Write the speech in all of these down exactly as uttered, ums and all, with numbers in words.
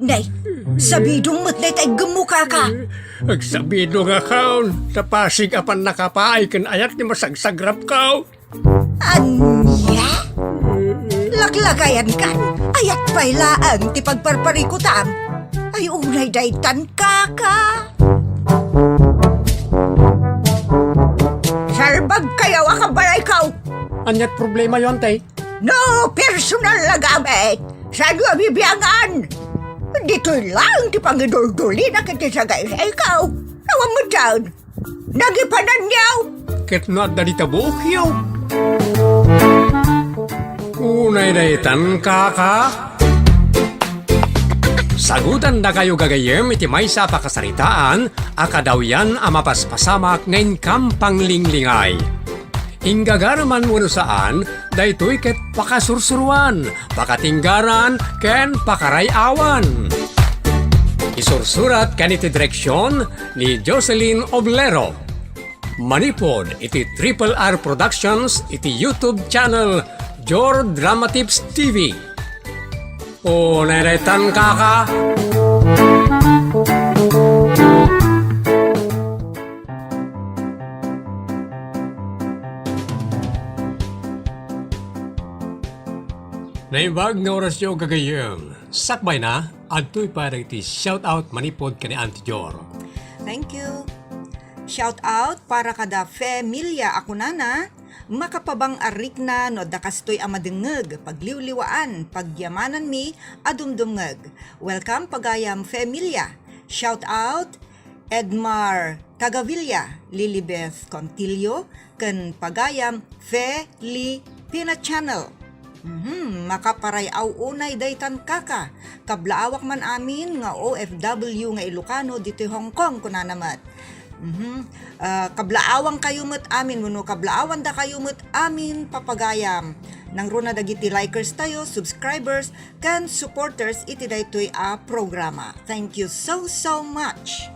Nay, sabidong met dayta iggemmo, kaka. Agsabidong a kaon, ta pasig a pannakapaay ken ayat ti masagsagrapko. Ania? Laklakayankan, ayat pay laeng ti pagparparikutam. Ay, unay daytan, kaka. Salbagkayo a kabalayko. Aniat problemayo, ante? No personal a gamit, saanyo a bibiangan? Ditoy laeng ti pangiduldulina ket ti sagaysayko. Awan met daan. Nagipananyo! Ket no adda dita buokyo. Unay daytan, kaka. Sagudandakayo gagayyem iti maysa a pakasaritaan a kadawyan a mapaspasamak nga inkam panglinglingay. Inggagaraman wenno saan, daytoy ket pakasursuroan, pakatinggaran, ken pakaray-awan. Isursurat ken iti direksion ni Jocelyn Oblero. Manipud iti Triple R Productions iti YouTube channel Jor Dramatips T V. O, nairetan, kaka. Naimbag nga orasyo, gagayyem. Sakbayna, adtoy pay dagiti shout out manipud ken ni Auntie Jor. Thank you. Shout out para kada familia a kunana, makapabang-arikna no adda kastoy a madengngeg, pagliwliwaan, pagyamananmi a dumdumngeg. Welcome, pagayam familia. Shout out, Edmar Cagavilla, Lilibeth Contillo, ken pagayam Fe Li Pina Channel. Mhm, makaparay-aw unay daytan, kaka. Kablaawak man amin nga O F W nga Ilocano ditoy Hong Kong, kunana met. Mhm. Ah, kablaawankayo met amin, wenno kablaawandakayo met amin, papagayam. Nangruna dagiti likers tayo, subscribers, ken supporters iti daytoy a programa. Thank you so, so much!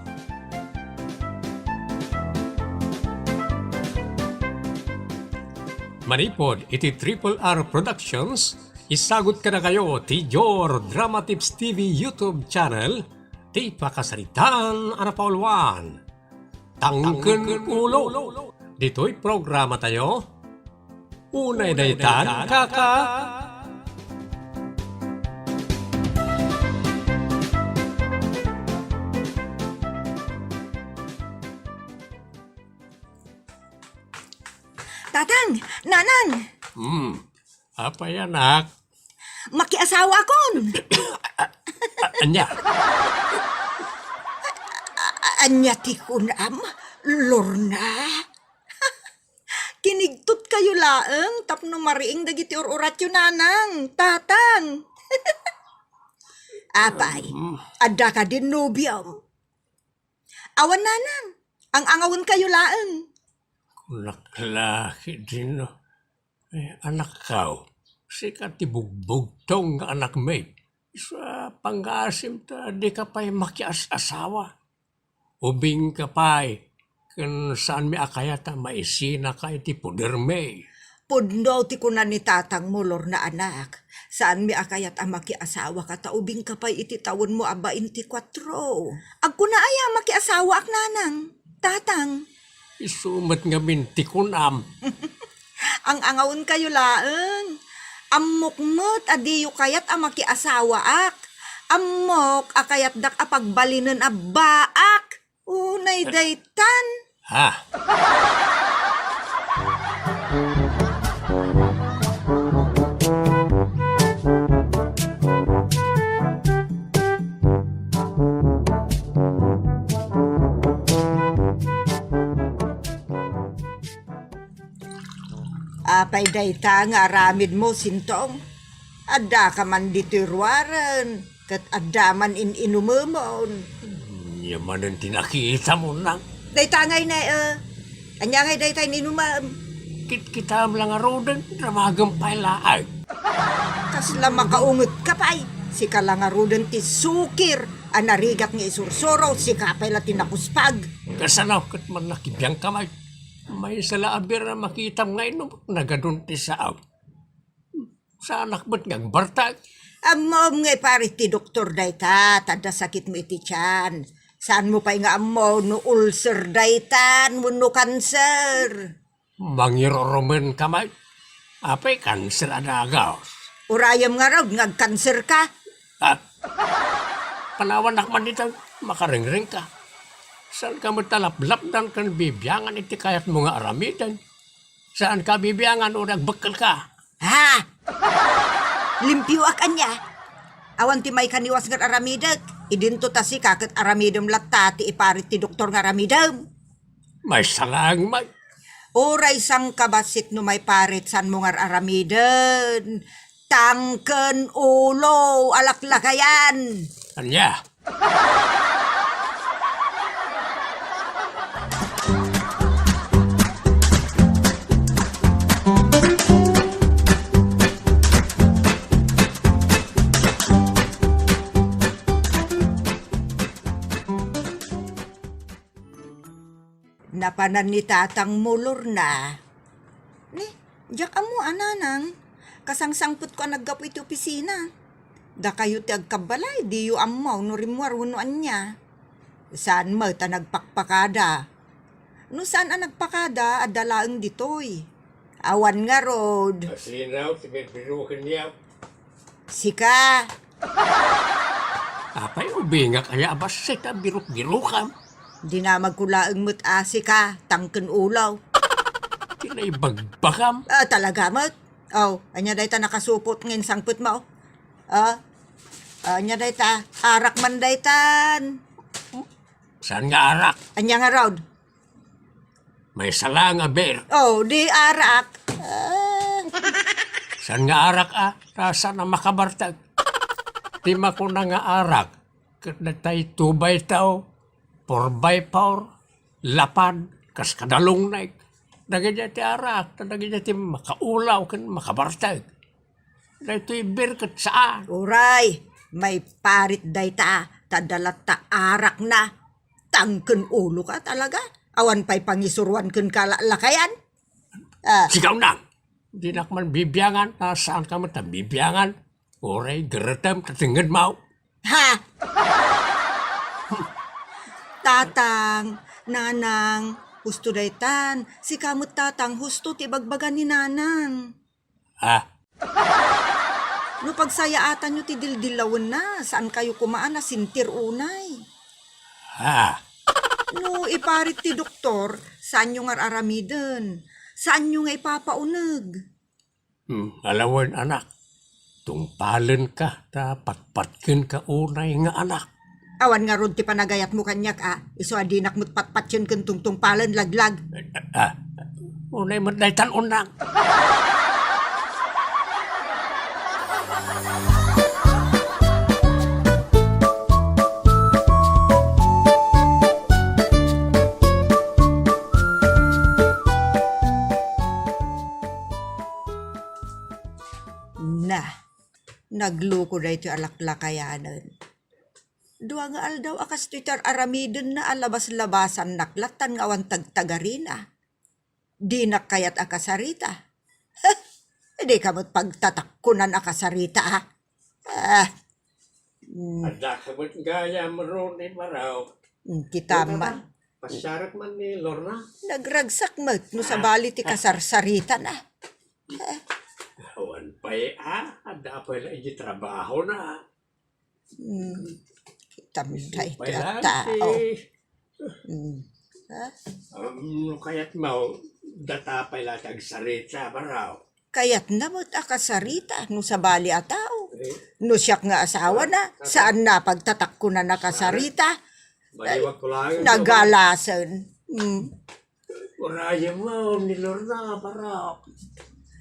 Manipud iti Triple R Productions, isagut kadakayo ti Jor Dramatips T V YouTube channel, ti pakasaritaan a napauluan. Tangken ulo. Ditoy programa tayo. Unay daytan, kaka. Tatang, nanang! Hmm. Apay, anak? Makiasawaakon. A-, a-, ania? A-, ania ti kunam, Lorna? Kinigtotkayo laeng tapno mariing dagiti ur-uratyo, nanang, tatang. Apay, mm, adda kadin nobiom? Awan, nanang. Ang-angawenkayo laeng. Kunak la, Dino. Eh, anakkaw, sika ti bugbugtong nga anakmi. Isu a pangngaasim ta dika pay makias-asawa. Ubingka pay, ken saanmi a kayat a maisinaka iti podermi. Pudno ti kuna ni tatangmo, Lorna, anak. Saanmi a kayat a makiasawaka ta ubingka pay iti tawenmo a bainti kuatro. Agkuna aya a makiasawaak, nanang, tatang? Isu met ngamin ti kunam. Ang-angawenkayo laeng. Ammok met a diyo kayat a makiasawaak. Ammok a kayatdak a pagbalinen a baak. Unay daytan. Ha? Apay dayta nga aramidmo, Sintong? Addaka man ditoy ruaren, ket adda man in-inumemon. Ania manen ti nakitam, nang? Dayta ngay ne, eh. Ania ngay dayta in-inumem? Kitkitaem la ngaruden, ramagem pay laeng. Kasla makaungetka pay. Sika la ngaruden ti sukir a narigat nga isursuro, sika pay la ti nakuspag. Kasano ket mannakibiangka met? Maysa la a biar a makitam nga inumok, nagadun ti saam. Saanak met nga agbartek. Ammom nga iparit ti doktor dayta, ta adda sakitmo iti tiyan. Saanmo pay nga ammo no ulcer daytan wenno kanser. Mangirurumenka met. Apay kanser a dagus? Urayem ngarud nga agkanserka. Ah, panawannak man dita, makaringringka. Saanka met a laplapdan ken bibiangan iti kayatmo nga aramiden. Saanka bibiangan uray agbekkelka. Ha? Limpioak ania? Awan ti maikaniwas nga aramidek. Idinto ta sika ket aramidem latta ti iparit ti doktor nga aramidem. Maysa laeng met. Uray sangkabassit no maiparit, saanmo nga aramiden. Tangken ulo a laklakayan. Ania? Napanan ni tatangmo, Lorna. Ni, diak ammo a, nanang. Kasangsangpetko a naggapu iti opisina. Dakayo ti agkabbalay, diyo ammo no rimmuar wenno ania. Saan met a nagpakpakada. No saan a nagpakada, adda laeng ditoy. Awan ngarud. Asinaw ti birbirokennyo. Sika. Apay, ubingak aya a bassit a birukbirukam? Dinamagko laeng met a sika, tangken ulo. Ti naibagbagam? Ah, talaga met. Oh, ania dayta nakasupot nga insangpetmo? Ah, ania dayta? Arak man daytan. Saan nga arak? Ania ngarud? Maysa laeng a beer. Oh, di arak. Ah. Saan nga arak, a? Ta saan a makabartek? Ti makuna nga arak, ket daytay two by two, four by four, lapad, kas kadalungnek. Dagiti ti arak, ta dagiti ti makaulaw ken makabartek. Daytoy beer ket saan. Uray, maiparit dayta, ta adda latta arakna. Tangken uloka talaga. Awan pay pangisuruan kenka a laklakayan. Ah. Sika, unang. Dinak man bibiangan, ta saanka met a bibiangan. Uray, geretem, ta tengngedmo. Ha? Tatang, nanang, husto daytan. Sika met, tatang, husto ti ibagbaga ni nanang. Ha? No pagsayaatanyo ti dildillawenna, saankayo koma a nasentir unay. Ha? No iparit ti doktor, saanyo nga ar-aramiden. Saanyo nga ipapauneg. Hmm, alawen, anak. Tungpalenka, ta patpatkenka unay nga anak. Awan ngarud ti panagayatmo kaniak, a. Isu a dinak met patpatien ken tungtungpalen, laglag. Ah, unay met daytan, unang. Na, nagluko daytoy a laklakayanen. Dua nga aldaw a kastoy ti ar-aramidenna a labas-labasannak lattan nga awan tagtagarina. Dinak kayat a kasarita. Heh, dika met pagtatakkunan a kasarita, a. Ah. Mm. Adda ka met gayam, Ronnie, baro. Mm, kita man. Pasiarek man ni Lorna. Nagragsak met no sabali ti kasarsaritana. Ah. Awan pay, a. Adda pay la iti trabahona. Hmm. Kita met daytoy a tao. Hmm. Ha? Um, no kayatmo, data pay la ti agsarita, baro. Kayatna met a kasarita no sabali a tao. Eh. No siak nga asawana, saanna pagtatakkunan a kasarita. Baliwag ko laeng. Nagalasen. Hmm. Urayem man ni Lorna, baro.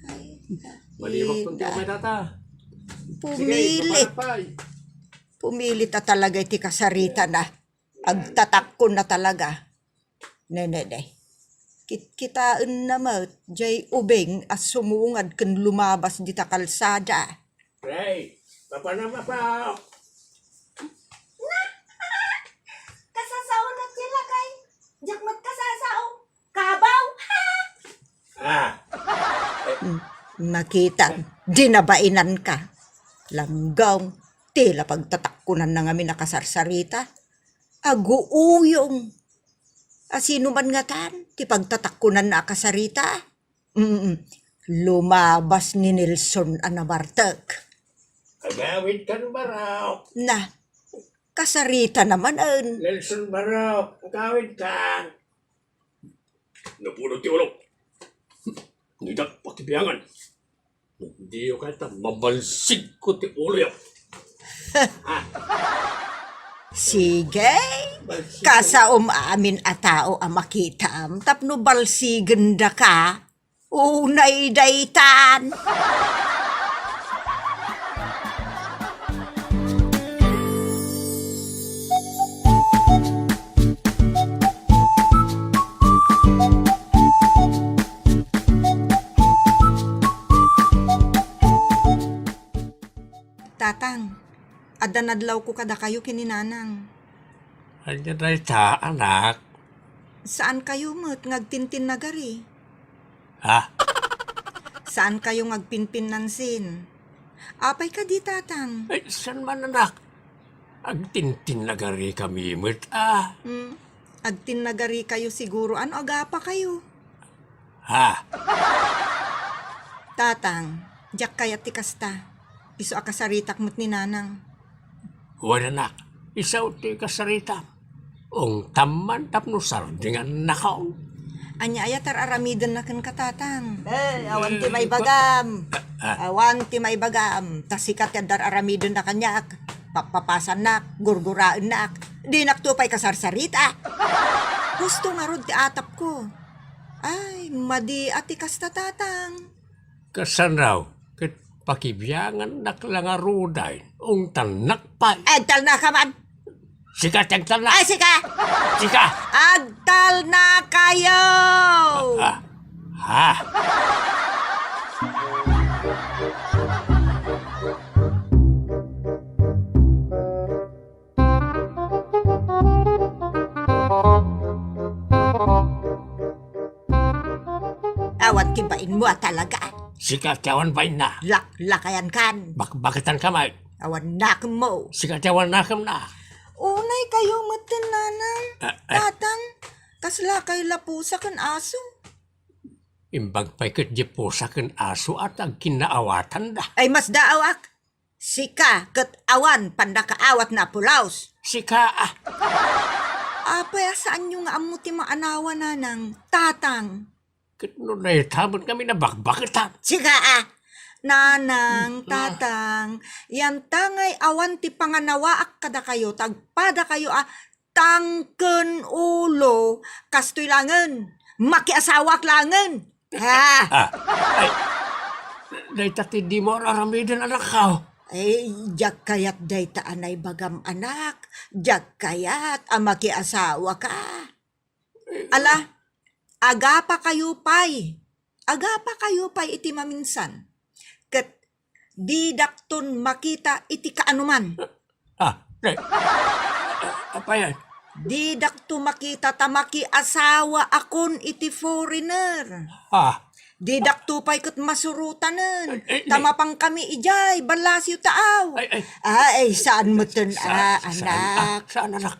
Ay, baliwag ko, ina. Ti umay, tata. Pumilit. Sige, pay. Pumilit a talaga iti kasaritana. Agtatakkunan a talaga. Ne, ne, ne. Kitkitaenna met jay ubing a sumungad ken lumabas dita kalsada. Hey, papa na papa. Kasasao na ti lakay. Diak met kasasao. Kabaw. Ah. Mm, makita, di nabainanka. Langgaw, ti la pagtatakkunanna ngamin a kasarsarita. Aguuyong. A sino man ngatan ti pagtatakkunanna a kasarita? Mm, lumabas ni Nelson a nabartek. Agawid kan baro. Na, kasarita naman en. Nelson Baro, agawid kan. Napuno ti ulo. Didak pakibiangan. Diyo kayat a mabalsigko ti uloyo. Sige, kasaom amin a tao a makitam tapno balsigendaka. Unay daytan. Tatang, adda nadlawko kadakayo ken ni Nanang. Ania dayta, anak? Saan kayo met nga agtintinnagari? Ha? Saan kayo nga agpinpinnansin? Apay kadi, Tatang? Ay, saan man, anak? Agtintinnagari kami met, a. Hmm, agtinnagari kayo siguro. Ano, agapa kayo? Ha? Tatang, diak kayat ti kasta. Isu a kasaritak met ni Nanang. Wen, anak, isu ti kasaritam. Ungtam man tapno sardingannakon. Ania aya ti ar-aramidenna kenka, Tatang? Eh, awan ti maibagam. Ah, ah. Awan ti maibagam. Ta sika ti adda ar-aramidenna kaniak. Pappapasannak, gurguraennak. Dinakto pay kasarsarita. Husto ngarud ti atapko. Ay, madi a ti kasta, Tatang. Kasano? Ket pakibiangannak la ngaruden, ungtannak pay. Agtalnaka man. Sika ti agtalna. Ay, sika. Sika. Agtalnakayo. Ah, ha. Awan ti bainmo a talaga. Sika ti awan bainna. Laklakayankan. Bakbaketanka met. Awan nakemmo. Sika ti awan nakemna. Unay kayo metten, Nanang. Ah, ah. Tatang, kasla kayo la pusa ken aso. Imbag pay ket di pusa ken aso a ti agkinnaawatanda. Ay, masdaawak. Sika ket awan pannakaawatna a pulaos. Sika, a. Apay a saanyo nga ammo ti maanawa, Nanang, Tatang? Ket no dayta met ngamin a bakbaketan. Sika, a. Nanang, Tatang, yantangay awan ti panganawaak kadakayo, ta agpadakayo a tangken ulo, kastoy langen, makiasawaak langen. Ha? Ah, ay, dayta ti dimo ar-aramiden, anakko. Ay, diak kayat dayta a naibagam, anak. Diak kayat a makiasawaka. Ala, agapa kayo pay. Agapa kayo pay iti maminsan. Ket didakton makita iti kaanoman. Ah, ne-, apay? Didakto makita ta makiasawaakon iti foreigner. Ah. Didakto pay ket masurotanen. Eh, eh, ta ne- mapankami idiay, ballasiw taaw. Ay, ay. Ay, saan metten, saan, ah, saan, ah, anak. Saan, anak.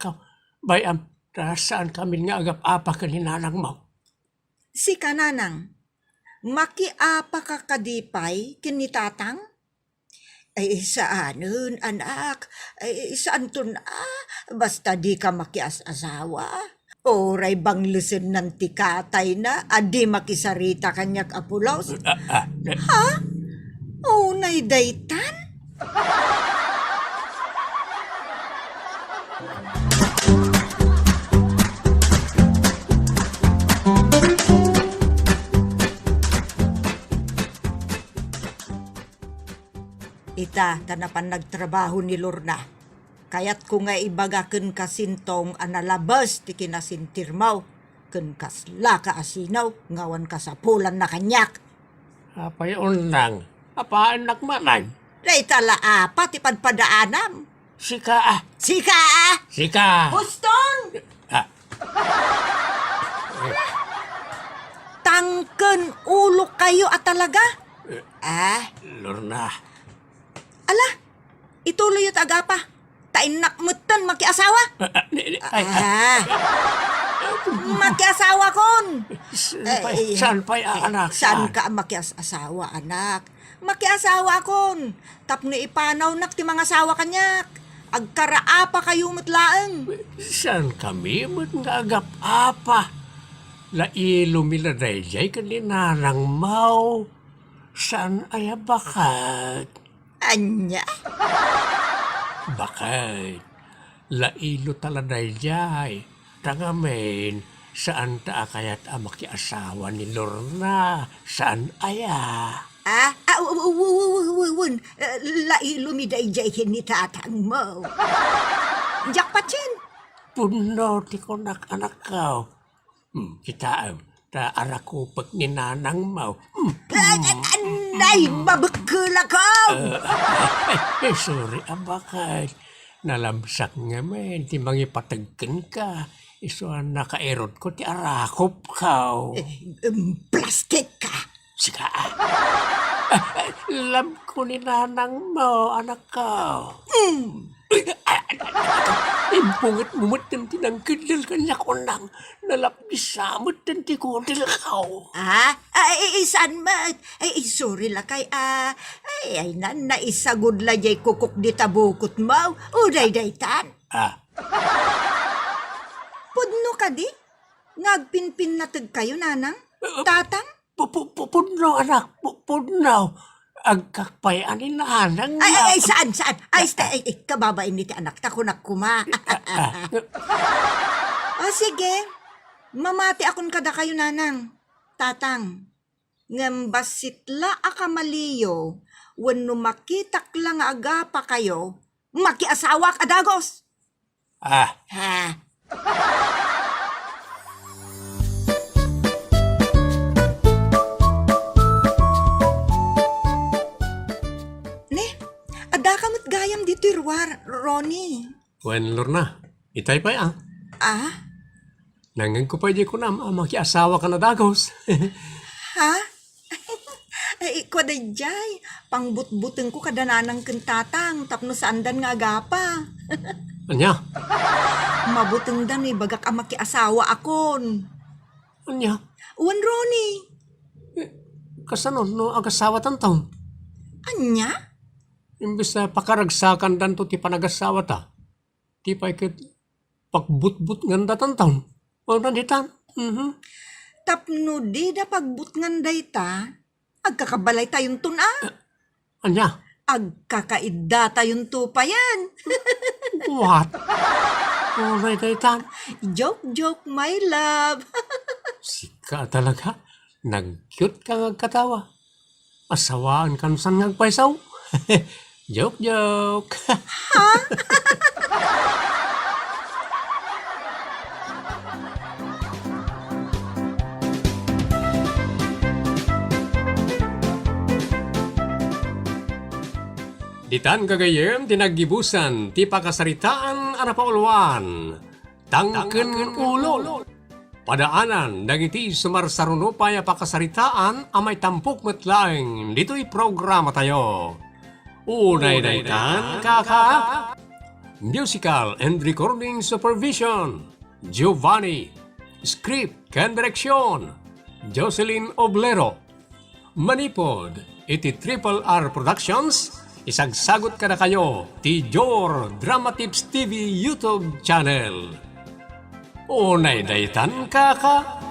Bay-am, ta saan kamin nga agap-apa ken ni nanangmo. Sika, Nanang, makiapaka kadi pay ken ni Tatang? Ay, saanen, anak. Ay, saanton a, basta dika makias-asawa. Uray banglesennan ti katayna a di makisarita kaniak a pulos. Ah, ah, eh. Ha? Unay daytan? Ita, ta napan nagtrabaho ni Lorna. Kayatko nga ibaga kenka, Sintong, a nalabes ti kinasentirmo ken kaslaka a sino nga awan kasapulanna kaniak. Apay, Unang? Apaannak manen? Dayta la apa ti padpadaanam. Sika, a. Sika, a. Sika. Boston! Ah. Tangken ulo kayo a talaga. Eh, ah. Lorna. Ala, Ituloyyo ti agapa. Ta innak metten makiasawa. Ah, ah, ni, ni, ay, ay. Ah. Makiasawakon. Saan pay, eh, saan pay, eh, anak? Saanka a makias-asawa, anak? Makiasawakon. Tapno ipanawnak ti mangasawa kaniak. Agkaraapakayo met laeng. Saan kami met nga agap-apa? Lailomi la daydiay ken ni nanangmo. Saan aya baket? Ania? Baket, lailota la daydiay. Ta ngamin, saanta a kayat a makiasawa ni Lorna. Saan aya? Ah? Ah, w-, w-, w-, w-, w-, wen, eh, lailomi daydiay ken ni tatangmo. Diak patien. Pudno ti kunak, anakko. Hmm, kitaem, ta arakupek ni nanangmo. Hmm. Ay, ay, ay, nay, mabekkelako! Eh, eh, sorry, a baket. Nalabsak ngamin ti mangipateg kenka. Isu a nakairutko ti arakupko. Eh, em, plastik ka! Sika, ah. Love ko ni nanangmo, anakko. Mm. Ay, ay, ay, ay, ay. Impungetmo met ti nangkeddel kaniak, unang nalapisa met ti kutilko. Ah? Ay, ay, ay, saan met? Ay, ay, sorry lakay, ah. Ay, ay, na, naisagud la jay kukok dita bukotmo. Uray daytan. Ah. Pudno kadi? Nga agpinpinnategkayo, nanang? Eh, eh, tatang? Pu-, pu-, pu-, pudno, anak. Pu-, pudno. Agkakpay a ni nanang. Ay, ay, ay, saan, saan? Ay, sta-, ay, ay, kababain ni ti anak, ta kunak koma. Ah, ah. O, sige. Mamatiakon kadakayo, nanang, tatang. Ngem bassit la a kamaliyo, wenno makitak la nga agapakayo, makiasawaak a dagus. Ah. Ha? Ne, addaka met gayam ditoy ruar, Ronnie. Wen, Lorna, itay pay, ah. Ah? Nangngegko pay di kunam a makiasawaka a dagus. Ha? Ay, kua daydiay, pangbutbutengko kada nanang ken tatang tapno saandan nga agapa. Ania? Mabutengda no ibagak a makiasawaakon. Ania? Wen, Ronnie. Eh, kasano no agasawatanto? Ania? Imbes a pakaragsakandanto ti panagasawata, ti pay ket pagbutbutngandatanto. O, naditan. Mhm. Tapno dida pagbutngan dayta, agkakabalaytayonton a. Eh, ania? Agkakaidatayonto payen. What? Uray daytan. Joke, joke, my love. Sika talaga. Nag-cute ka nga agkatawa. Asawaanka no saan nga agpayso. Joke, joke. Ha? Ditan gagayyem ti naggibusan ti pakasaritaan a napauluan, Tangken Ulo. Padaanan dagiti sumarsaruno pay a pakasaritaan a maitampok met laeng ditoy programatayo. Unay daytan, kaka. Musical and recording supervision, Giovanni. Script ken direksyon, Jocelyn Oblero. Manipud iti Triple R Productions, isagsagut kadakayo ti Jor Dramatips T V YouTube channel. Unay daytan, kaka.